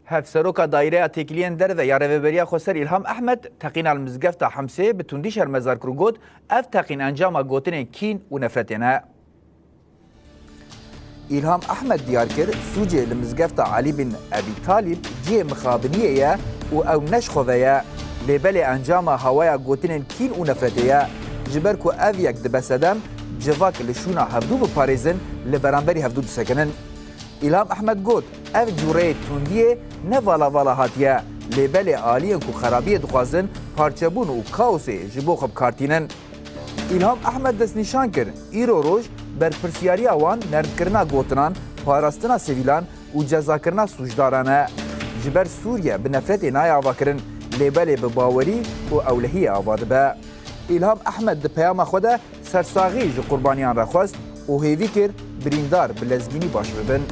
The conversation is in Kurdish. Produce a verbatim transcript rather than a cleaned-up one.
Hevseroka Daireya Têkiliyên Derve ya Rêveberiya Xweser Îlham Ehmed teqîna li mizgefta Himsê bi tundî şermezar kir û got, ev teqîn encama gotinên kîn û nefretê ne. Îlham Ehmed diyar kir, sûcê li mizgefta Elî bin Ebî Talîb cihê mixabiniyê ye û ew ne ji xwe ve ye. Lê belê encama hawaya gotinên kîn û nefretê ye. Ji ber ku ev yek dibe sedem, civak li şûna hevdû biparêzin, li beramberî hevdû disekinin. Îlham Ehmed got, ev cûreyê tundiyê ne vala vala hatiye, lê belê aliyên ku xerabiyê dixwazin, parçebûn û kaosê ji bo xwe bi kar tînin. Îlham Ehmed destnîşan kir, îro roj berpirsiyariya wan nermkirina gotinan, parastina sivîlan û cezakirina sûcdaran e. Ji ber Sûriye bi nefretê nayê avakirin, lê belê bi bawerî û ewlehiyê ava dibe. Îlham Ehmed di peyama xwe de sersaxî ji qurbaniyan re xwest û hêvî kir birîndar bi lezgînî baş bibin.